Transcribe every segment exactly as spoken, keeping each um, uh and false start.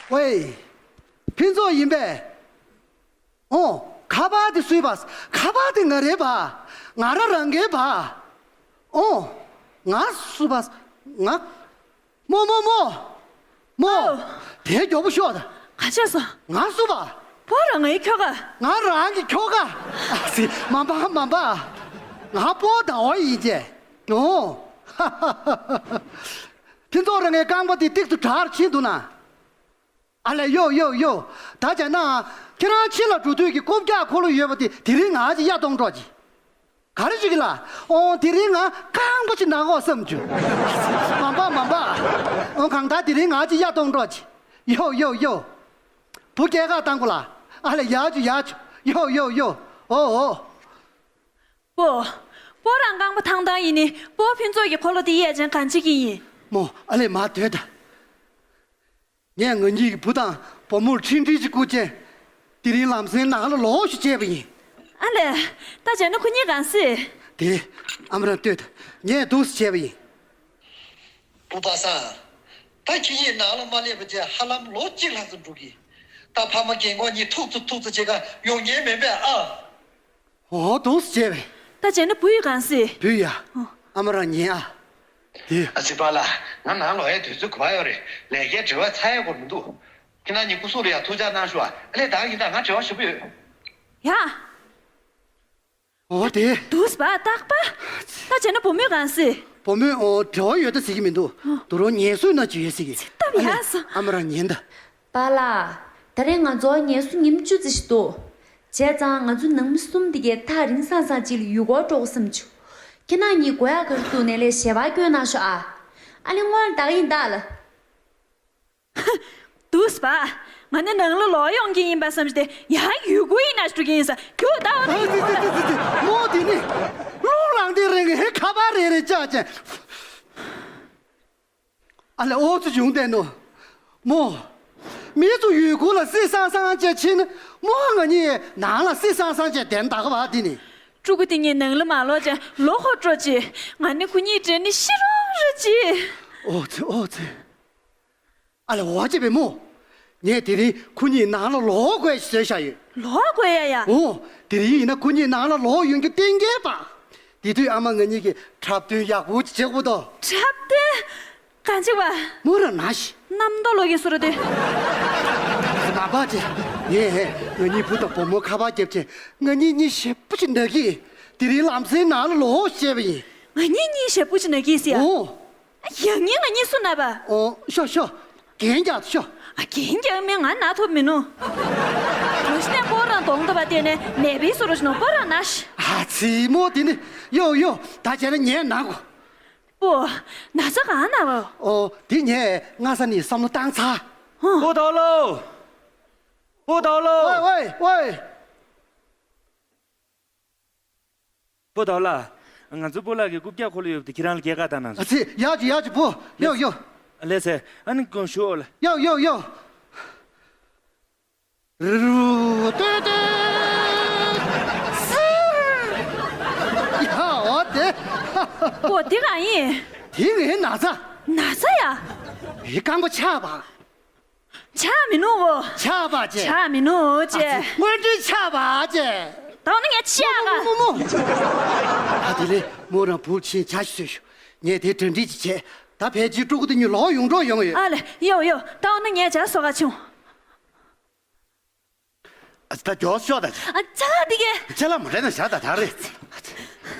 ཝེ། ཕུན་ཚོགས་ཡིན་པས། ཨོ། ཁ་པར་དེ་སུའི་པ། ཁ་པར་དེ་ང་རེད་པ། ང་རང་རང་གི་པ། ཨོ། ང་སུ་པ། ང་། མོ་མོ་མོ། མོ། ཨོ། དེ་མགྱོགས་པོ་ཤོག་ད། ག་བྱས་སོང་། ང་སུ་པ། པོ་རང་ངའི་ཁྱོ་ག་ང་རང་གི་ཁྱོ་ག་ཨ་ཙི། མ་པ་མ་པ། ང་པོ་ཟླ་བ་ཡིན་ཅེ། ཨོ། ཕུན་ཚོགས་རང་ངའི་རྐང་པ་དེ་ཏིག་ཏུ་དྲག་ཕྱིན་འདུག་ན། ཨ་ལས། ཡོ་ཡོ་ཡོ། ད་བྱས་ན། ཁྱེད་རང་ཕྱི་ལ་འགྲོ་དུས་ཀྱི་རྐུབ་བཀྱག་འཁོར་ལོ་ཡོད་པ་དེ་དེ་རིང་ང་ཅིག་གཡར་གཏོང་རོགས་གྱིས། ག་རེ་བྱེད་ཀྱི་ལ། ཨོ། དེ་རིང་ང་རྐང་པ་ཅིག་ན་གོ་བསམ་བྱུང་། མ་པ་མ་པ། ཨོ། གང་ལྟར་དེ་རིང་ང་ཅིག་གཡར་གཏོང་རོགས་གྱིས། ཡོ་ཡོ་ཡོ། བུ་སྐྱེལ་ག་བཏང་དགོས་ལ། ཨ་ལས། ཡར་བྱོས་ཡར་བྱོས། ཡོ་ཡོ་ཡོ། ཨོ་ཨོ། པོ། པོ་རང་རྐང་པ་ཐང་ཐང་ཡིན་ནི། པོ་ཕུན་ཚོགས་ཀྱི་འཁོར་ལོ་དེ་གཡར་བྱས་གང་བྱེད་ཀྱི་ཡིན། མོ། ཨ་ལས། མར་སྡོད་ད། ངས་ང་གཉིས་ཀྱི་བུ་དང་བུ་མོར་འཕྲིན་ཕྲན་ཅིག་བསྐུར་བྱས། དེ་རིང་ལམ་སེང་ནང་ལ་ལོག་ཤོག་ཅེས་པ་ཡིན། ཨ་ལས། ད་བྱས་ན་ཁོ་གཉིས་གང་སྲིད། དེ། ཨ་མ་རང་ལྟོས་དང་། ངས་འདུག་སེ་བྱས་པ་ཡིན། བུ་པ་སངས། ད་ཁྱེད་གཉིས་ནང་ལ་མ་སླེབས་པ་བྱས་ཧ་ལམ་ལོ་གཅིག་ལྷག་ཙམ་འགྲོ་གི། ད་ཕ་མ་རྒན་གོག་གཉིས་ཐུག་ཙམ་ཐུག་ཙམ་བྱེད་ག་ཡོང་མཁན་མིན་པས་ཨ། འོ། འདུག་སེ་བྱས་པས། ད་བྱས་ན་བུ་ཡིས་གང་སྲིད། བུ་ཡ། ཨ་མ་རང་ཉན་ཨ། དེ། ཨ་ཙི། པཱ་ལགས། ང་ནང་ལོག་ཡའི་དུས་ཚོད་དགོས་པ་ཡོད་རེད། ལས་ཀའི་བྲེལ་བ་ཚ་ཡས་སྐོར་མི་འདུག་ཁྱེད་རང་གཉིས་སྐུ་གཟུགས་ལ་ཡང་ཐུགས་ཅག་གནང་ཤོག་ཨ། ཨ་ལས། ད་ཡིན་ད། ང་བྲེལ་བ་ཞེ་པོ་ཡོད། ཡ། འོ་དེ། འདུག་སེ་པ་རྟག་པ། ད་བྱས་ན་བུ་མོས་གང་སྲིད། བུ་མོས། ཨོ། བྲེལ་བ་ཡོད་ད་ཟེར་གྱི་མི་འདུག་ཨ། དོ་རུང་ངལ་གསོ་ན་ཅི་ཡོད་ཟེར་གྱི། ཚེ་ཐབས་ཡག་སོང་། ཨ་མ་རང་ཉན་ད། པཱ་ལགས། ད་རེས་ང་ཚོ་ངལ་གསོ་ཉིན་བཅུ་ཙམ་ཞིག་འདུག་བྱས་ཙང་ང་ཚོ་ནང་མི་གསུམ་དེ་གའི་ཐག་རིང་སང་སང་ཅིག་ལ་ཡུལ་སྐོར་འགྲོ་དགོས་བསམ་བྱུང་། ཁྱེད་རང་གཉིས་དགོས་ཡག་ག་རེ་འདུག་ནས་ལས་ཞལ་པར་བསྐྱོན་གནང་ཤོག་ཨ། ཨ་ལས། སྔོན་ལ་ད་ག་ཡིན་ད་ལ། འདུག་སེ་པ། ང་ནི་ནང་ལ་ལོག་ཡོང་གི་ཡིན་པ་བསམ་སྟེ་ཡང་ཡུལ་སྐོར་ཡིན་ན་འགྲོ་གི་ཡིན་ས། རྒྱུགས་ད། འོ་ད། ཨ་ཙི་ཙི་ཙི་ཙི་ཙི། མོ་དེ་ནི། རླུང་ལངས་དེ་རིང་ཧེ་ཁ་པར་རེ་རེ་བཅག་ཅན། ཨ་ལས། ཨོ་ཙི་བྱུང་བསྡད་ནོ། མོ། མི་ཚོ་ཡུལ་སྐོར་ལ་སི་སང་སང་བྱས་ཕྱིན་ན། མོ་ང་གཉིས་ནང་ལ་སི་སང་སང་བྱས་བསྡད་ད་ག་བ་དེ་ནི། ཕྲུ་གུ་དེ་གཉིས་ནང་ལ་མ་ལོག་ཅན་ལོག་ཧོ་སྤྲོ་ཅི། ང་ནི་ཁོ་གཉིས་འདྲེ་ནི་ཤི་རུང་རུ་ཅི། ཨོ་ཙི་ཨོ་ཙི། ཨ་ལས། འོ་ཅེ་བེ་མོ། ངས་དེ་རིང་ཁོ་གཉིས་ནང་ལ་ལོག་དགོས་ཞེས་བཟོས་བཞག་ཡོད། ལོག་དགོས་ཡ་ཡ། འོ། དེ་རིང་ཡིན་ན་ཁོ་གཉིས་ནང་ལ་ལོག་ཡོང་རྒྱུ་གཏན་འཁེལ་པ། དེ་དུས་ཨ་མ་ང་གཉིས་ཀྱིས་འཁྲབ་སྟོན་ཡག་པོ་ཅིག་བྱེད་དགོས་དོ། འཁྲབ་སྟོན། གང་བྱེད་པ། མོ་རང་ན་ཤི། རྣམ་རྟོག་ལོག་གིན་སོ་ར་དེ། མ་པ་ཅེ། ངས་ང་གཉིས་བུ་དང་བུ་མོ་ཁ་པར་བརྒྱབ་ཅེ། ང་གཉིས་གཉིས་ཞེ་པོ་ཅིག་ན་གི། དེ་རིང་ལམ་སེང་ནང་ལ་ལོག་ཞེས་པ་ཡིན། ང་གཉིས་གཉིས་ཞེ་པོ་ཅིག་ན་གི་ཟེར་ཡ། འོ། ཡང་ངས་ང་གཉིས་སུ་ན་པ། ཨོ། ཤོག་ཤོག་རྒྱན་རྒྱག་ཤོག་ཨ། རྒྱན་རྒྱག་མིན་ང་ན་ཐོབ་མི་ནུ། དུ་ཤི་ནས་པོ་རང་གདོང་ཐོབ་པ་དེ་ནས་ནད་པའི་སོ་རུ་ཞི་ནོ་པོ་རང་ན་ཤི། ཨ་ཙི་མོ་དེ་ནི། ཡོ་ཡོ། ད་བྱས་ན་ངས་ན་གོ། པོ། ན་ཚ་གང་ན་བ། ཨོ། དེ་ངས་སྔ་ས་ནས་བསམ་བློ་བཏང་ཚར། ཧུ། པོ་ཏའོ་ལོ། པོ་ཏའོ་ལོ། ཝེ་ཝེ་ཝེ། པོ་ཏའོ་ལགས། ང་ཚོ་སྤོ་ལགས་ཀྱི་རྐུབ་བཀྱག་འཁོར་ལོ་ཡོད་པ་དེ་ཁྱེད་རང་ལ་སྐྱེལ་ག་བཏང་གནང་སོང་། ཨ་ཙི། ཡག་ཅིག་ཡག་ཅིག་པོ། ཡོ་ཡོ། ལགས་སེ། ཨ་ནི་ཀོང་ཞུ་ཨོ་ལ། ཡོ་ཡོ་ཡོ། རུ་རུ་ཏོ་ཏོ། སིར། ཡ་འོ་དེ། པོ་དེ་གང་ཡིན། དེ་ངའི་ན་ཚ། ན་ཚ་ཡ། ངའི་རྐང་པ་ཆག་པ། ཆག་མི་ནུ་འོ། ཆག་པ་ཅེ། ཆག་མི་ནུ་འོ་ཅེ། ཨ་ཙི། དངོས་འབྲེལ་ཆག་པ་ཅེ། ད་འོ་ན་ངས་ཆག་ག་མོ་མོ་མོ། ཨ་དེ་ལས་མོ་རང་བུ་ཆེན་ཇ་ཞིག་བཟོས་ཤོག་ངས་དེ་གྲ་སྒྲིག་ཅིག་བྱས། ད་ཕལ་ཆེར་ཕྲུ་གུ་དེ་གཉིས་ལོག་ཡོང་འགྲོ་ཡོང་ཡོད། ཨ་ལས། ཡོ་ཡོ། ད་འོ་ན་ངས་ཇ་བཟོ་ག་བྱུང་། ཨ་ཙི། ད་མགྱོགས་ཤོག་ད། ཨ། ཅ་ལག་འདི་གས། ཅ་ལག་མ་རེད་ན་བཞག་ད་ད་རེད།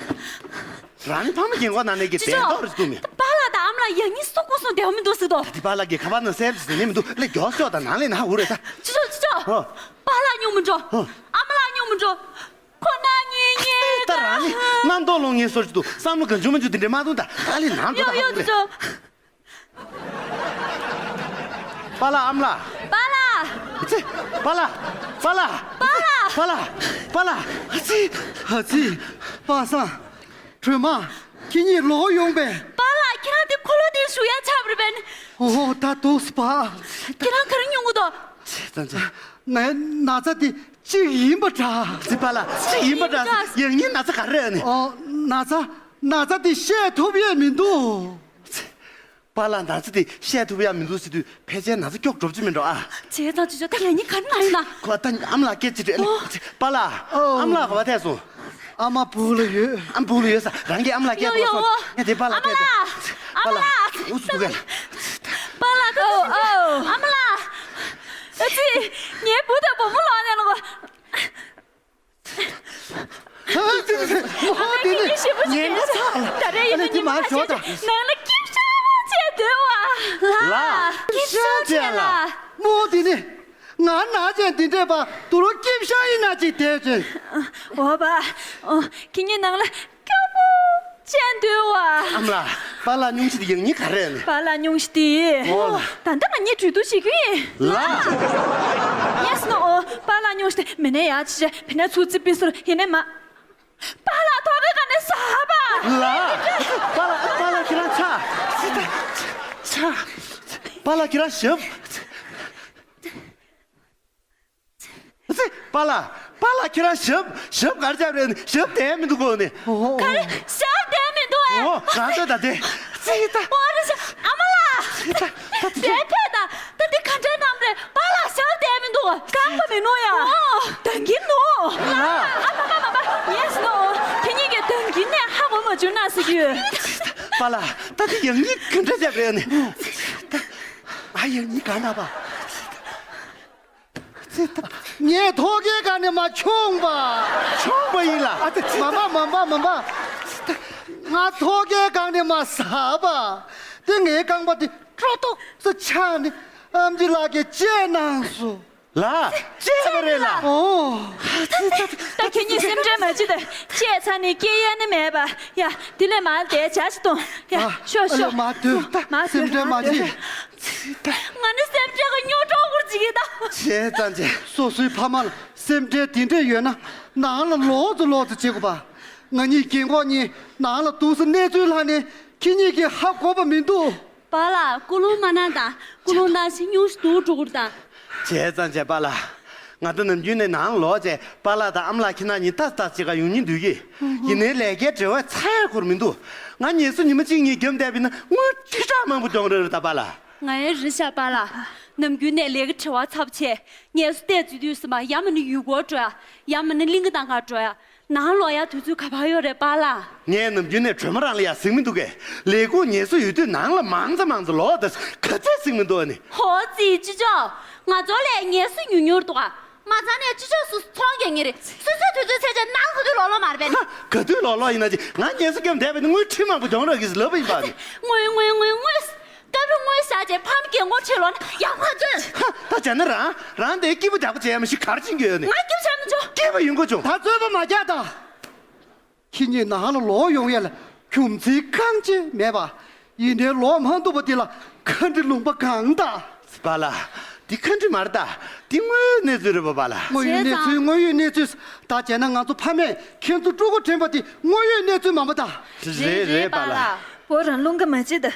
རང་ཕ་མ་རྒན་གོག་ན་ནས་ཀྱི་ཅི་བདེན་ཅོ། ཏོག་རེད་འདུག་མི། པཱ་ལགས་དང་ཨ་མ་ལགས་ཡང་སྙིང་སོ་ཀུ་སོང་བདེ་བ་མི་འདུག་ཟེར་དོ། ད་དེ་པཱ་ལགས་ཀྱི་ཁ་པར་ནང་གསལ་ཟེར་ནས་མི་འདུག་ལས་མགྱོགས་ཤོག་ད་ནང་ལས་ན་འུ་རེད་ད། ཅི་ཅོ་ཅི་ཅོ། ཧོ། པཱ་ལགས་སྙོམས་མི་འགྲོ། ཧོ། ཨ་མ་ལགས་སྙོམས་མི་འགྲོ། ཁོ་ན་ངེས་ངེས། ད་རང་ནི་རྣམ་རྟོག་ལོག་ངེས་སོར་ཅི་འདུག་བསམ་བློ་གང་བྱུང་མ་བྱུང་དེ་འདྲས་མ་གཏོང་ད་ད་ལས་ནང་འགྲོ་ད། ཡོ་ཡོ། ཧ་ཅི་ཅོ། པཱ་ལགས་ཨ་མ་ལགས། པཱ་ལགས། ཨ་ཙི། པཱ་ལགས། པཱ་ལགས། པཱ་ལགས། པཱ་ལགས། ཨ་ཙི། ཨ་ཙི། པཱ་སངས། སྒྲོལ་མ། ཁྱེད་གཉིས་ལོག་ཡོང་པས། པཱ་ལགས་ཁྱེད་རང་དེ་འཁོར་ལོ་དེ་བཞུགས་ཡ་ཆགས་པ་རེད་པས། ཨོ་ད་འདུག་སེ་པཱ། ཁྱེད་རང་ག་རེ་མྱོང་གི་འདུག་ཙི་ཙི། ངའི་ན་ཚ་དེ་གཅིག་ཡིན་པ་འདྲ། ཨ་ཙི་པཱ་ལགས། གཅིག་ཡིན་པ་འདྲ། ཡང་སྙིང་ན་ཚ་ག་རེ་རེད་ཨ་ནི། ཨོ། ན་ཚ། ན་ཚ་དེ་བཤད་ཐུབ་ཡས་མི་འདུག་པཱ་ལགས་ན་ཚ་དེ་བཤད་ཐུབ་ཡ་མི་འདུག་ཟེར་དུས་ཕལ་ཆེར་ན་ཚ་སྐྱོ་འགྲོ་རྒྱུ་མིན་འགྲོ་ཨ། བྱས་ཙང་ཅོ་ཅོ་ད་ངེད་གཉིས་ག་ནས་ན་ཡིན་ན། ཁོ་ད་ཨ་མ་ལགས་སྐད་ཅིག་རེད། ཨོ། པཱ་ལགས། ཨོ། ཨ་མ་ལགས་ག་པར་ཐལ་སོང་། ཨ་མ་སྦུག་ལ་ཡོད། ཨ་མ་སྦུག་ལ་ཡོད་ས་རང་གིས་ཨ་མ་ལགས་སྐད་ཡོ་ཡོ་ཐོག་སོང་། ཨོ། ངས་དེ་པཱ་ལགས་སྐད་ཐོག་ཨ་མ་ལགས། ཨ་མ་ལགས། འུ་ཚུགས་ག་ལ། པཱ་ལགས་ད་ཨོ་ཨོ། ཨ་མ་ལགས། ཨ་ཙི། ངའི་བུ་དང་བུ་མོ་ལོག་ནས་ལོག་ཨ་ཙི་ཙི་ཙི། ཨ་མ་ཁྱེད་ཉིད་ཞེ་པོ་ཅིག་ཉན་ན་ཚ་ལ། ད་རེས་ཡིན་ན་ཉི་མ་ཁ་ཤས་ནང་ལ་སྐྱིད་ཤག་བྱས་སྡོད་བ། ལ། སྐྱིད་ཤག་བྱས་ལ། མོ་དེ་ནི། ང་ན་ཅན་དེ་འདྲས་པ་དུ་རོ་སྐྱིད་ཤག་ཡིན་ན་ཅིག་དེ་ཅན། འོ་པ། ཨོ། ཁྱེད་ཉིད་ནང་ལ་སྐྱོ་པོ་བྱས་སྡོད་བ། ཨ་མ་ལགས། པཱ་ལགས་སྙུང་གཞི་དེ་ཡག་ཉེས་ག་རེ་ནི། པཱ་ལགས་སྙུང་གཞི་དེ། འོ་ལ། ད་ལྟ་ང་གཉིས་གྲོས་བསྡུར་བྱེད་ཀྱི་ཡིན། ལ། ཡེས་ནོ། པཱ་ལགས་སྙུང་གཞི་དེ་མི་ནས་ཡག་ཅི་བྱས་ཕི་ནས་ཚུར་རྩིས་སྤེལ་སོར་ཡིན་ནས་མ། པཱ་ལགས་ཐོག་གི་ག་ནས་ཟ་བ། ལ། པཱ་ལགས་པཱ་ལགས་ཁྱེད་རང་ཆ། ཆ། ཆ། པཱ་ལགས་ཁྱེད་རང་ཞབས། ཙི། པཱ་ལགས། པཱ་ལགས་ཁྱེད་རང་ཞབས་ཞབས་གར་རྒྱབ་རེད། ཞབས་བསྡད་མི་འདུག་གོ་ནི། ག་རེ་ཞབས་བསྡད་མི་འདུག་ཨེ། འོ་རང་ལྟོས་ད་དེ། ཙི་ད། འོ་རེ་ཞབས་ཨ་མ་ལགས། ཙི་ད། ད་དེ། བསྡད་ཕེད་ད། ད་དེ་ག་འདྲའི་གནམ་རེད། པཱ་ལགས་ཞབས་བསྡད་མི་འདུག་རྐང་པ་མི་ནུ་ཡ། འོ། འདང་གི་ནུ། ལ། ཨ་མ་མ་མ་མ། ཡེས་ནོ། ཁྱེད་གཉིས་ཀྱི་འདང་གི་ནས་ཧ་གོ་མ་བྱུང་ན་ཟེར་གྱི་ཡོད། པཱ་ལགས་ད་དེ་ཡག་ཉེས་ག་འདྲ་རྒྱབ་རེད་ནི། ད། ཨ་ཡག་ཉེས་ག་འདྲ་པ། ངས་ཐོག་ཁའི་སྒང་ནས་མ་མཆོངས་པ། མཆོངས་པ་ཡིན་ལ། ཨ་ཙི། མ་མ་མ་མ་མ་མ། ང་ཐོག་ཁའི་སྒང་ནས་མ་ཟ་བ། དེ་ངའི་རྐང་པ་དེ་ཀྲོ་ཏོག་ཙམ་ཆག་ནས་ཨམ་ཆི་ལགས་ཀྱིས་བཅད་གནང་སོང་། ལ། བཅད་པ་རེད་ལ། ཨོ། ད་ཁྱེད་གཉིས་སེམས་ཁྲལ་མ་བྱེད་དང་། བཅད་ཚར་ནས་སྐྱེལ་ཡ་ནི་མེད་པ། ཡ། དེ་ལས་མར་བསྡད་བྱ་ཞིག་གཏོང་། ཡ། ཨ། ཤོག་ཨ་ལས་ཤོག་མར་སྡོད། ད་མར་སྡོད། སེམས་ཁྲལ་མ་བྱེད། ང་ནི་སེམས་ཁྲལ་གྱི་རྙོག་གྲོགས་སྐོར་ཅིག་ཡིན་ད། བྱས་ཙང་བྱས། སོ་སོའི་ཕ་མ་ལ་སེམས་ཁྲལ་དེ་འདྲས་ཡོད་ན་ནང་ལ་ལོག་ཙམ་ལོག་ཙམ་བྱེད་དགོས་པ། ང་གཉིས་རྒན་གོག་གཉིས་ནང་ལ་འདུག་ས་གནས་ཚུལ་ལྷག་ནས་ཁྱེད་གཉིས་ཀྱིས་ཧ་གོ་བ་མི་འདུག་པཱ་ལགས་ཀུན་སློང་མ་གནང་དང་། ཀུན་སློང་བཏང་ཕྱིན་སྙུང་གཞི་སྡུག་འགྲོ་གི་རེད་ད། བྱས་ཙང་བྱས་པཱ་ལགས། ང་ད་ནམ་རྒྱུན་ནས་ནང་ལ་ལོག་བྱས་པཱ་ལགས་དང་ཨ་མ་ལགས་ཁྱེད་རང་གཉིས་ཏག་ཏག་བྱེད་ག་ཡོང་སྙིང་འདོད་ཀྱི། ཡིན་ནའི་ལས་ཀའི་བྲེལ་བས་ཚར་ཡ་འཁོར་མི་འདུག་ང་ངལ་གསོ་ཉི་མ་གཅིག་གཉིས་བརྒྱབ་བསྡད་པ་ཡིན་ན་དངུལ་ཁྲི་ཕྲག་མང་པོ་གྱོང་རག་རེད་ད་པཱ་ལགས། ང་ཡང་རེད་ཤག་པཱ་ལགས། ནམ་རྒྱུན་ནས་ལས་ཀ་བྲེལ་བ་ཚ་པོ་བྱས། ངལ་གསོ་ལྟས་འཛུལ་དུས་ཙམ་པ་ཡང་མིན་ན་ཡུལ་སྐོར་འགྲོ་ཡ། ཡང་མིན་ན་གླིང་ག་ནང་ག་འགྲོ་ཡ། ནང་ལོག་ཡ་དུས་ཚོད་ག་པར་ཡོད་རེད་པཱ་ལགས། ངས་ནམ་རྒྱུན་ནས་གྲོལ་མ་རང་ལ་ཡ་གཟིགས་མི་འདུག་གས། ལས་ཁུངས་ངལ་གསོ་ཡོད་དུས་ནང་ལ་མང་ཙམ་མང་ཙམ་ལོག་ད་ག་ཚད་གཟིགས་མི་འདུག་ཨ་ནི། ཧོ་ཙི་ཅི་ཅོ། ང་ཚོ་ལས་ངལ་གསོ་ཉུང་ཉུང་འདུག་ཨ། མ་ཚང་ནས་ཅི་ཅོ་སུ་ཚོང་རྒྱག་ངེས་རེད། སུ་ཚོད་དུས་ཚོད་ཚད་ཅན་ནང་ག་དུས་ལོག་ལོག་མ་རེད་པས། ཧ། ག་དུས་ལོག་ལོག་ཡིན་ན་ཅི། ང་ངལ་གསོ་བརྒྱབ་བསྡད་པས་ནི་དངུལ་ཁྲི་མང་པོ་གྱོང་རག་གི་ཟེར་ལབ་པ་ཡིན་པ་ནི། དངུལ་དངུལ་དངུལ་དངུལ། སྐབས་རེ་དངུལ་བཞག་རྗེས་ཕམ་རྒན་གོག་ཁྲིད་ལོག་ན་ཡག་པ་མ་ཚོད། ཧ། ད་བྱས་ན་རང་རང་དེ་སྐྱིད་པོ་རྒྱག་པོ་བྱས་མ་ཤི་གར་ཕྱིན་གྱི་ཡོད་ནི། ང་སྐྱིད་པོ་བྱས་མ་བྱུང་། སྐྱིད་པོ་ཡིན་དགོས་བྱུང་། ད་རྩོད་པ་མ་རྒྱག་ད། ཁྱེད་གཉིས་ནང་ལ་ལོག་ཡོང་ཡས་ལ་རྒྱུ་མཚན་གང་ཅི་མེད་པ། ཡིན་ནའི་ལོག་མ་ཐུབ་པ་དེ་ལ་ཁ་འདྲི་ལུང་པ་གང་ད། པཱ་ལགས། འདི་ཁ་འདྲི་མ་རེད་ད། འདི་དངོས་ཡོད་གནས་ཚུལ་རེད་པ་པཱ་ལགས། དངོས་ཡོད་གནས་ཚུལ། བྱས་ཙང་། དངོས་ཡོད་གནས་ཚུལ། ད་བྱས་ན་ང་ཚོ་ཕ་མས་ཁྱེད་ཚོ་སྤྲུལ་སྐུ་དྲན་པ་དེ་དངོས་ཡོད་གནས་ཚུལ་མ་པ་ད། རེད་རེད་པཱ་ལགས། བོ་རང་རླུང་ག་མ་བྱེད་ད།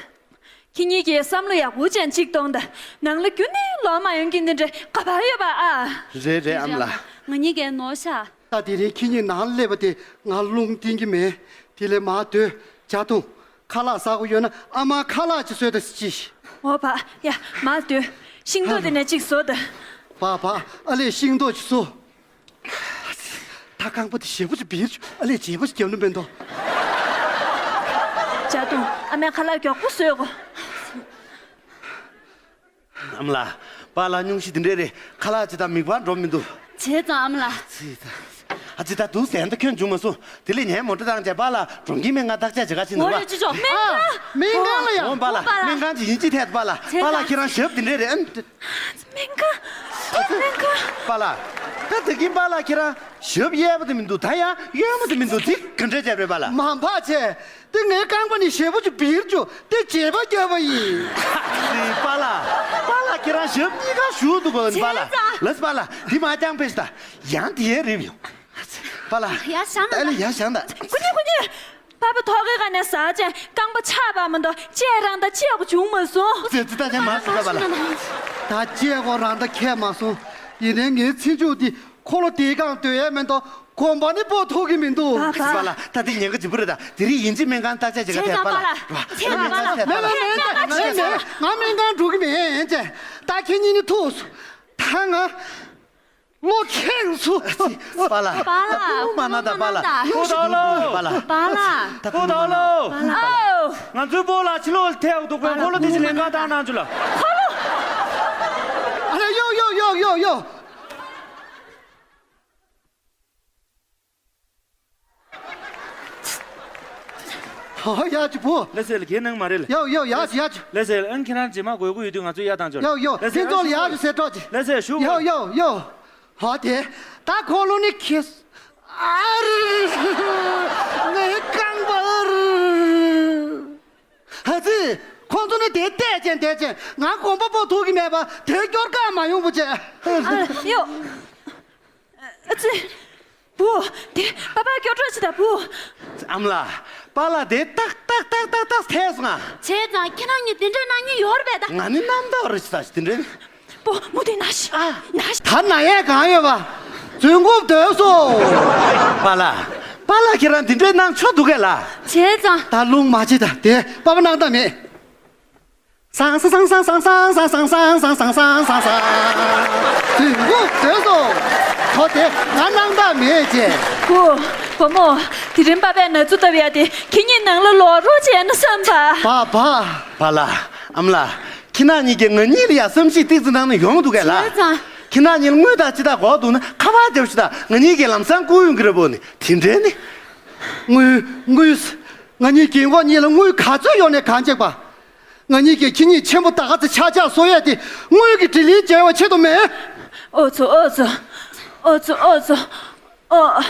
ཁྱེད་གཉིས་ཀྱིས་བསམ་བློ་ཡག་པོ་ཅན་གཅིག་གཏོང་དང་། ནང་ལ་རྒྱུན་ནས་ལོག་མ་ཡོང་གི་འདི་འདྲ་ག་པར་ཡོད་པ་ཨ། རེད་རེད་ཨ་མ་ལགས། ང་གཉིས་ཀས་ནོར་ཤག་ད་དེ་རིང་ཁྱེད་གཉིས་ནང་སླེབས་པ་དེ་ང་རླུང་བསྟན་གྱི་མེད། དེ་ལས་མར་སྡོད། ཇ་འཐུང་། ཁ་ལག་ཟ་དགོས་ཡོད་ན་ཨ་མ་ཁ་ལག་ཅིག་བཟོས་དང་ཅི། འོ་བ། ཡ་མར་སྡོད། ཤིང་ཏོག་དེ་ནས་གཅིག་བཟོ་དང་། བ་བ། ཨ་ལས་ཤིང་ཏོག་ཅིག་བཟོ། ད་རྐང་པ་དེ་ཞེ་པོ་ཅིག་འབིར་བྱུང་། ཨ་ལས་བརྗེ་པོ་ཅིག་རྒྱབ་ན་མེད་དོ། ཇ་འཐུང་། ཨ་མའི་ཁ་ལག་མགྱོགས་པོ་བཟོས་གོ། ཨ་མ་ལགས། པཱ་ལགས་སྙུང་གཞི་འདི་འདྲས་རེད། ཁ་ལག་ཅིག་དང་མིག་པར་འགྲོ་མི་འདུག་བྱས་ཙང་ཨ་མ་ལགས། ཙི་ད། ཨ་ཙི་ད་འདུག་ཟེར་ད་ཁྱོད་འཇུ་མ་སོང་། དེ་ལས་ངས་མོ་ཊ་བཏང་བྱས་པཱ་ལགས་གྲོང་ཁྱེར་སྨན་ཁང་བརྟག་དཔྱད་བྱེད་ག་ཕྱིན་འདུག་པ། འོ་རེད་ཅི་ཅོ་སྨན་ཁང་། སྨན་ཁང་ལ་ཡ། འོ་པཱ་ལགས་འོ་པཱ་ལགས། སྨན་ཁང་ཅིག་ཡིན་གཅིག་ཐད་དུ་པཱ་ལགས། བྱས་པཱ་ལགས་ཙང་། ཁྱེད་རང་ཞབས་འདི་འདྲས་རེད་ཨ། སྨན་ཁང་། སྨན་ཁང་། པཱ་ལགས། ད་ད་གིན་པཱ་ལགས་ཁྱེད་རང་ཞབས་གཡས་པ་དེ་མི་འདུག་ད་ཡང་གཡོན་མ་དེ་མི་འདུག་དེ་ག་འདྲས་བྱས་པ་རེད་པཱ་ལགས། མ་འཕགས་བྱས། དེ་ངའི་རྐང་པ་ནི་ཞེ་པོ་ཅིག་འབིར་བྱུང་། དེ་བརྗེ་པོ་བརྒྱབ་པ་ཡིན། ཨ་ཙི་པཱ་ལགས། པཱ་ལགས་ཁྱེད་རང་ཞབས་གཉིས་ཀ་ཞུགས་འདུག་གོ་པཱ་ལགས། བྱས་ཙང་། ལགས་པཱ་ལགས་འདི་མ་རྐྱང་ཕེབས་ཤིག་ད། ཡང་དེ་ཡས་རིབ་ཡོང་། པཱ་ལགས། ཡར་བཞེངས་ཨ་ལས་ཡར་བཞེངས་ད། ཁོ་གཉིས་ཁོ་གཉིས། པཱ་པ་ཐོག་གི་ག་ནས་ཟ་བྱས་རྐང་པ་ཆག་པ་མ་གཏོགས་བཅད་རང་ད་བཅད་དགོས་བྱུང་མ་སོང་། ཙི་ཙི་ད་ཅང་མ་སོང་ད་པཱ་ལགས། ད་བཅད་དགོས་རང་ད་ཁྱད་མ་སོང་། ཡིན་ནའི་ངའི་ཚེ་མཇུག་འདི་འཁོར་ལོ་དེའི་སྒང་སྡོད་ཡས་མེད་དོ། གོམ་པ་ནི་སྤོ་ཐུབ་ཀྱི་མི་འདུག་པཱ་ལགས། པཱ་ལགས། ད་འདི་ཉེན་ཁ་ལྗིད་པོ་རེད། ད་དེ་རིང་ཡིན་གཅིག་མིན་གང་བརྟག་དཔྱད་བྱེད་ག་བྱས་ཙང་པཱ་ལགས། པཱ་ལགས། བྱས་ཙང་པཱ་ལགས། མེད་མེད་མེད་མེད་མེད་མེད། ང་སྨན་ཁང་འགྲོ་གི་མིན་ཅེ། ད་ཁྱེད་གཉིས་ནི་ཐུག་སོང་། ད་ང་ལོ་ཁེངས་སོང་། པཱ་ལགས། པཱ་ལགས། ད་ཁུག་མ་གནང་ད་པཱ་ལགས། ཁུག་ཐོག་ལོ། པཱ་ལགས། པཱ་ལགས། ད་ཁུག་ཐོག་ལོ། པཱ་ལགས། ཨའོ། ང་ཚོའི་སྤོ་ལགས་ཕྱི་ལོགས་ལ་ཐལ་འདུག་པས། ཁོ་ལོ་དེ་བཞིན་ལེན་གང་བཏང་གནང་རྒྱུ་ལ། ཨ་ལས་ཡོ་ཡོ་ཡོ་ཡོ་ཡོ། ཧོ་ཡ་ཅི་བུ། ལགས་སེ་ལགས། གའི་གནང་མ་རེད་ལགས། ཡོ་ཡོ་ཡ་ཅི་ཡ་ཅི། ལགས་སེ་ལགས། ཨང་ཁྱེད་རང་རྗེས་མ་དགོས་མཁོ་ཡོད་དུས་ང་ཚོ་གཡར་བཏང་ཆོག་ཡོ་ཡོ། ལགས་སེ་ཕུན་ཚོགས་ལགས། ཡ་ཅི་ཟེར་གྲོགས་ཅི། ལགས་སེ་ཞུ། ཡོ་ཡོ་ཡོ། ཧོ་དེ། ད་ཁོ་ལོ་ནི་ཁེ། ཨ་རི། ངའི་རྐང་པ་ཨ་རི། ཨ་ཙི། ཁོང་ཚོ་ནི་དེ་བལྟས་ཅན་བལྟས་ཅན། ང་གོམ་པ་སྤོ་ཐུབ་ཀྱི་མེད་པ་དེ་སྐྱོར་གང་མ་ཡོང་བུ་བྱས། ཨ་ཡོ། ཨ་ཙི། བུ། དེ་པ་ཕར་སྐྱོར་རོགས་བྱེད་ད་བུ། ཨ་མ་ལགས། པཱ་ལགས་དེ་ཏག་ཏག་ཏག་ཏག་ཏག་ཐལ་སོང་ང་། བྱས་ཙང་ཁྱེད་རང་གཉིས་དེ་འདྲའི་གནང་མཁན་ཡོད་རེད་པས་ད། ང་ནི་རྣམ་དག་རེད་ཤི་ད་ཤི་དེ་འདྲའི་ནི། པོ་མུ་མཐུད་ན་ཤི། ཨ། ན་ཤི། ད་ན་ཡས་གང་ཡོད་པ། བཙུན་དགོན་སྡོད་སོང་། པཱ་ལགས། པཱ་ལགས་ཁྱེད་རང་འདི་འདྲའི་གནང་ཆོག་འདུག་གས་ལགས། བྱས་ཙང་། ད་རླུང་མ་བྱེད་ད་དེ་པ་ཕ་གནང་ད་མེད། སང་སང་སང་། བཙུན་དགོན་སྡོད་སོང་། ཁོ་དེ་ང་གནང་ད་མེད་ཅེས། བུ། བུ་མོ། དེ་རིང་པ་ཕས་ན་ཚུ་བཏབ་ཡ་དེ་ཁྱེད་གཉིས་ནང་ལ་ལོག་རོགས་བྱས་ན་བསམ་པ། པ་ཕ། པཱ་ལགས། ཨ་མ་ལགས། ཁྱེད་རང་གཉིས་ཀྱིས་ང་གཉིས་ལ་ཡ་བསམ་ཤེས་ཏིག་ཙི་གནང་ན་ཡོང་འདུག་གས་ལགས། བྱས་ཙང་། ཁྱེད་རང་གཉིས་ལ་དངུལ་དང་ཅི་དག་དགོས་འདུག་ན་ཁ་པར་རྒྱབ་ཤིག་ད། ང་གཉིས་ཀྱིས་ལམ་སང་བསྐུར་ཡོང་གི་རེད་པོ། ནི་དེ་འདྲའི་ནི། དངུལ། དངུལ། ང་གཉིས་རྒན་གོག་གཉིས་ལ་དངུལ་ག་ཚོད་ཡོད་ནས་གང་བྱེད་པ། ང་གཉིས་ཀྱིས་ཁྱེད་གཉིས་ཆེན་པོ་ད་ག་ཚོད་ཆག་ཆག་བཟོ་ཡས་དེ་དངུལ་གྱི་དྲིན་ལན་འཇལ་བའི་ཆེད་དུ་མེད། ཨོ་ཙོ་ཨོ་ཙོ། ཨོ་ཙོ་ཨོ་ཙོ། ཨོ།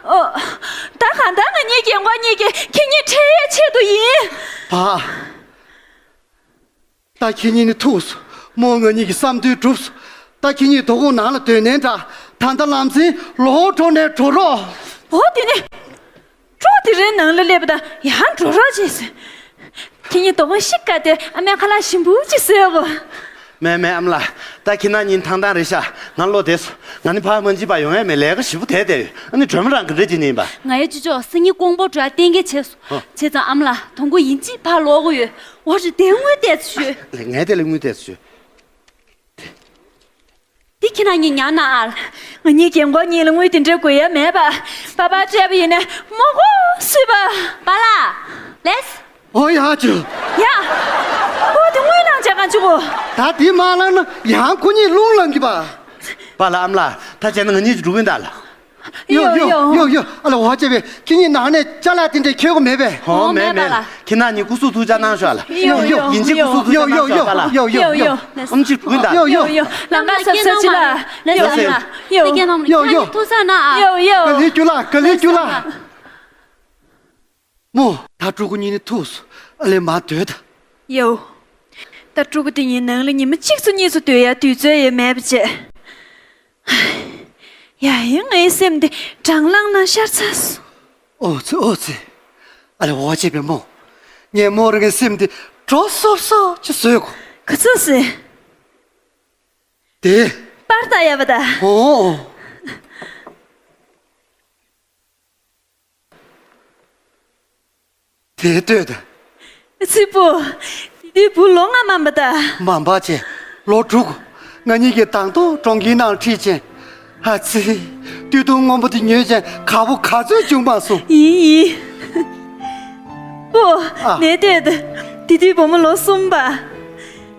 ཨོ། ད་གང་ལྟར་ང་གཉིས་རྒན་གོག་གཉིས་ཀྱིས་ཁྱེད་གཉིས་ཁྲེལ་ཡས་ཆེད་དུ་ཡིན། བ། ད་ཁྱེད་གཉིས་ནི་ཐུགས་སུ་མོ་ང་གཉིས་ཀྱི་བསམ་འདུན་གྲུབ་སོང་། ད་ཁྱེད་གཉིས་དོ་དགོང་ནང་ལ་སྡོད་ནའི་འདྲ། ད་ལྟ་ལམ་སེང་ལོག་འགྲོ་ནའི་འགྲོ་རོགས། འོ་དེ་ནི། གྲོགས་དེ་རིང་ནང་ལ་སླེབས་པ་དང་ཡང་འགྲོ་རོགས་བྱས་ཟེར། ཁྱེད་གཉིས་དོ་དགོང་ཤི་དཀའ་སྟེ་ཨ་མའི་ཁ་ལག་ཞིམ་པོ་ཅིག་བཟོས་གོ། མེད་མེད་ཨ་མ་ལགས། ད་ཁྱེད་རང་གཉིས་ཐང་ཐང་རེད་ཤག་ང་ལོ་དེ་སོང་། ང་ནི་ཕར་མ་ཕྱིན་པར་ཡོང་ཡས་མེད། ལས་ཀ་ཞེ་པོ་དེ་དེ་ཡོད། ཨ་ནི་སྒྲོལ་མ་རང་གི་འདྲ་ཅིག་ཉན་པ། ང་ཡི་ཅི་ཅོག་སང་ཉིན་ཀོང་པོ་འགྲོ་ཡ་གཏན་འཁེལ་བྱས་སོང་། ཨ། བྱས་ཙང་ཨ་མ་ལགས་དོ་དགོང་ཡིན་གཅིག་ཕར་ལོག་དགོས་ཡོད། འོ་རེད། དེ་དངུལ་ཏོག་ཙམ་ཞུ། ལགས། ངས་དེ་ལ་དངུལ་ཏོག་ཙམ་ཞུ། འདི་ཁྱེད་རང་གཉིས་ཉར་ན་ཨ། ང་གཉིས་རྒན་གོག་གཉིས་ལ་དངུལ་དེ་འདྲའི་དགོས་ཡ་མེད་པ། པ་ཕར་སྤྲད་པ་ཡིན་ནའི་མོ་གོ་སུས་པ། པཱ་ལགས། ལེས། ཨོ་ཡ་ཅུ། ཡ། ཨོ་དེ་དངུལ་ནང་བྱ་གང་བྱུང་གོ། ད་དེ་མ་ལངས་ན་ཡང་ཁོ་གཉིས་རླུང་ལངས་གི་པ། པཱ་ལགས་ཨ་མ་ལགས། ད་བྱས་ན་ང་གཉིས་ཀྱི་འགྲོ་གིན་ད་ལ། ཡོ་ཡོ་ཡོ་ཡོ་ཡོ། ཨ་ལ་འོ་བྱས་པས་ཁྱེད་གཉིས་ནང་ནས་ཅ་ལག་དེ་འདྲས་ཁྱེར་དགོས་མེད་པས། ཧོ་མེད་མེད་མེད་པཱ་ལགས། ཁྱེད་རང་གཉིས་སྐུ་གཟུགས་ཐུགས་ཅག་གནང་ཤོག་ལ། ཡོ་ཡོ་ཡིན་གཅིག་སྐུ་གཟུགས་ཐུགས་ཅག་གནང་ཤོག་པཱ་ལགས། ཡོ་ཡོ་ཡོ། ཨམ་ཆི་འགྲོ་གིན་ད། ཡོ་ཡོ་ཡོ། ལམ་ཁ་གཟབ་གཟབ་བྱེད་ལ། ཡོ་ཡོ་ཡོ། ཡོ་ཡོ་ཡོ། ཐུག་ས་ན་ཨ། ཡོ་ཡོ། ག་ལེ་རྒྱུ་ལ་ག་ལེ་རྒྱུ་ལ། མོ། ད་ཕྲུ་གུ་གཉིས་ནི་ཐུག་སོང་། ཨ་ལས་མ་སྡོད་ད། ཡའོ། ད་ཕྲུ་གུ་དེ་གཉིས་ནང་ལ་ཉི་མ་གཅིག་ཚོ་གཉིས་ཚོ་སྡོད་ཡ་དུས་ཚོད་ཡོད་མེད་པ་བྱས། ཡ་ཡིན་ངའི་སེམས་འདི་གྲང་ལངས་ན་ཤར་ཚར་སོང་། ཨོ་ཙི་ཨོ་ཙི། ཨ་ལས་འོ་བྱས་པས་མོ། ངས་མོ་རང་གི་སེམས་འདི་དྲོ་སོབ་སོབ་ཅིག་བཟོས་གོ། ག་ཚོད་ཟེར། དེ། པར་ལྟ་ཡ་བ་ད། ཨོ། དེ་ལྟོས་ད། ཚིག་པོ། དེ་དུས་བུ་ལོ་ལྔ་མན་པ་ད། མ་འབའ་ཆེ། ལོ་དྲུག་ང་གཉིས་ཀྱིས་དང་ཐོག་གྲོང་ཁྱེར་ནང་ཁྲིད་ཅིང་། ཨ་ཙི། སྟོད་ཐུང་སྔོན་པོ་དེ་ཉོས་ཅིང་དགའ་པོ་ག་ཚོད་བྱུང་མ་སོང་། ཡིན་ཡིན། པོ། ཨ། ནས་ལྟོས་ད། དེ་དུས་བུ་མོ་ལོ་གསུམ་པ།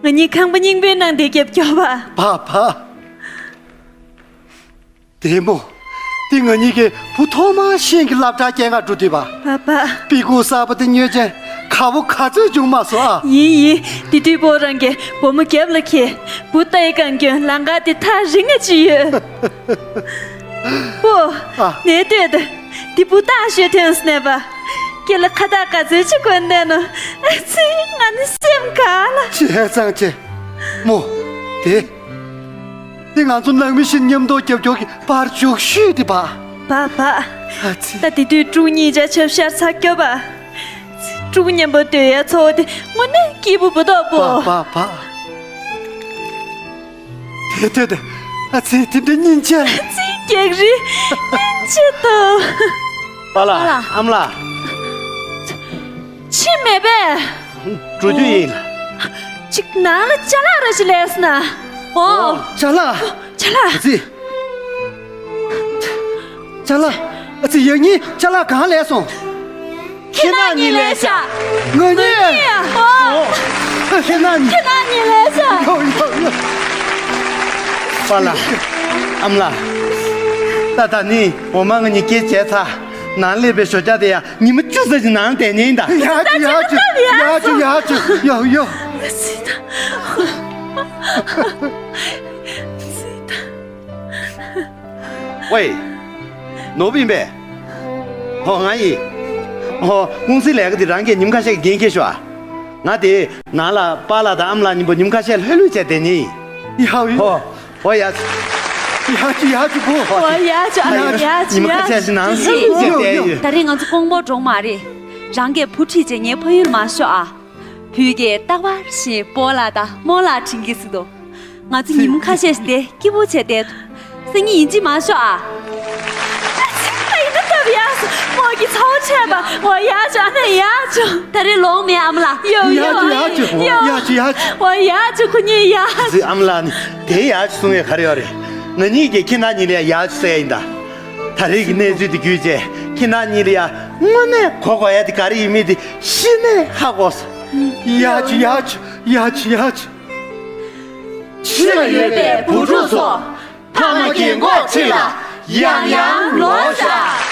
ང་གཉིས་ཁང་པ་རྙིང་པའི་ནང་དེ་རྒྱབ་སྐྱོར་བ། བ་བ། དེ་མོ། དེ་ང་གཉིས་ཀྱིས་བུ་ཐོག་མར་ཤེས་ཀྱི་སློབ་གྲྭ་སྐྱེལ་ག་འགྲོ་དུས་པ། བ་བ། པི་ཀུ་གསར་པ་དེ་ཉོས་ཅན་ཁ་བོ་ག་ཚོད་བྱུང་མ་སོང་ཨ། ཡིན་ཡིན། དེ་དུས་པོ་རང་གིས་བུ་མོ་རྒྱབ་ལ་ཁྱེར། བུ་ལྟ་ཡི་གང་སྐྱོན་ལང་ཀ་དེ་ཐག་རིང་ང་ཅི་ཡོད། པོ། ཨ། ནས་ལྟོས་ད། དེ་བུ་ལྟ་ཤོད་ཐོན་སོང་ནས་པ། སྐེ་ལ་ཁ་བཏགས་ག་ཚོད་ཅིག་གོན་བསྡད་ནོ། ཨ་ཙི་ང་ནི་སེམས་དགའ་ལ། བྱས་ཙང་ཆེ། མོ། དེ། འདི་ང་ཚོ་ནང་མི་བཞིན་མཉམ་དུ་རྒྱབ་སྐྱོར་གྱི་པར་བཅུག་ཤོས་དེ་པ། པ་པ། ཨ་ཙི། ད་དེ་དུས་ཕྲུ་གུ་གཉིས་ཆ་ཆབ་ཤར་ཚ་སྐྱོ་པ། ཕྲུ་གུ་མཉམ་པོ་སྡོད་ཡ་ཚོ་དེ་དངོས་གནས་སྐྱིད་པོ་བུ་ཐོག་པོ། པ་པ་པ། དེ་དེ་དེ། ཨ་ཙི་དེ་འདྲ་སྙིང་རྗེ། ཨ་ཙི་ རྒྱག་རེས་སྙིང་རྗེ་འདུག་པཱ་ལགས། པཱ་ལགས། ཨ་མ་ལགས། ཕྱིན་མེད་པས། འགྲོ་རྒྱུ་ཡིན། ཅིག་ནང་ལ་ཅ་ལག་ར་ཞིག་ལས་སོང་ན། ཨོ། ཅ་ལག་ཅ་ལག་ཨ་ཙི། ཅ་ལག་ཨ་ཙི། ཡང་སྙིང་ཅ་ལག་གང་ལས་སོང་། ཁྱེད་རྣམ་གཉིས་ལས་ཤག་ང་གཉིས། ཨོ། ཁྱེད་རྣམ་གཉིས། ཁྱེད་རྣམ་གཉིས་ལས་ཤག་ཡོ་ཡོ་ཡོ། པཱ་ལགས། ཨ་མ་ལགས། ད་ད་ནི་འོ་མ་ང་གཉིས་སྐྱེལ་བྱས་ཚར། ནང་སླེབས་པའི་ཞོ་རྒྱག་དེ་ཡང་ཉི་མ་བཅུ་ཙམ་ཞིག་ནང་བསྡད་ཉེན་ད། ཡ་ཅུ་ཡ་ཅུ་ཡ་ཅུ་ཡ་ཅུ་ཡོ་ཡོ། ཝེ། ནོར་བུ་ཡིན་པས། ཧོ། ང་ཡིན། ཧོ། ཀུང་སིའི་ལས་ཀ་དེ་རང་གིས་ཉིན་ཁ་ཤས་ཀྱི་འགན་འཁྱེར་ཤོག་ཨ། ང་དེ་ནང་ལ་པཱ་ལགས་དང་ཨ་མ་ལགས་གཉིས་པོ་ཉིན་ཁ་ཤས་ལྷོད་ལྷོད་བྱས་བསྡད་ཉེན་ཡིན། ཡ་ཧོ་ཡ། ཧོ། ཧོ་ཡ། ཡ་ཅི་ཡ་ཅི་པོ། ཧོ་ཡ་ཅི་ཨ་ཡ་ཅི་ཉིན་ཁ་ཡ་ཤས་ཤིག་ནང་ལྷོད་ལྷོད་བྱས་བསྡད་ཡོད། ད་རེས་ང་ཚོ་ཀོང་པོ་འགྲོ་མ་རེད། རང་གིས་བུ་ཁྲིད་བྱས་ངའི་ཕ་ཡུལ་མ་ཤོག་ཨ། བུ་གས་རྟག་པར་བཞིན་སྤོ་ལགས་དང་རྨོ་ལགས་དྲན་གྱི་ཟེར་དོ། ང་ཚོ་ཉིན་མ་ཁ་ཤས་ཤིག་དེ་སྐྱིད་པོ་བྱས་བསྡད། སང་ཉིན་ཡིན་གཅིག་མ་ཤོག་ཨ། ཨ་ཡིན་ན་སྟབས་ཡག་སོང་། མོ་གི་ཚ་བོ་ཆད་པ། འོ་ཡག་བྱུང་། ཨ་ནི་ཡག་བྱུང་། ད་རེས་ལོང་མེད་ཨ་མ་ལགས། ཡོ་ཡོ་ཡག་བྱུང་ཡག་བྱུང་ཡོ། ཡག་བྱུང་ཡག་བྱུང་། འོ་ཡག་བྱུང་། ཁོ་གཉིས་ཡག་བྱུང་། ཨ་མ་ལགས་ནི་དེ་ཡག་བྱུང་གསུང་བའི་ག་རེ་ཡོད་རེད། ང་གཉིས་ཀྱིས་ཁྱེད་རྣམ་གཉིས་ལ་ཡག་བྱུང་ཟེར་ཡ་ཡིན་ད། ད་རེས་ཀྱི་གནས་ཚུལ་དེ་བརྒྱུད་བྱས་ཁྱེད་རྣམ་གཉིས་ལ་ཡ་དངོས་གནས་གོ་དགོས་ཡ་དེ་ག་རེ་ཡིན་མིན་དེ་གཞི་ནས་ཧ་གོ་སོང་། ཡག་བྱུང་ཡག་བྱུང་ཡག་བྱུང་ཡག་བྱུང་། ཕྱི་ལ་ཡོད་པའི་བུ་ཕྲུག་ཚོ། ཕ་མ་རྒན་གོག་ཁྲིད་ལ་ཡང་ཡང་ལོག་ཤག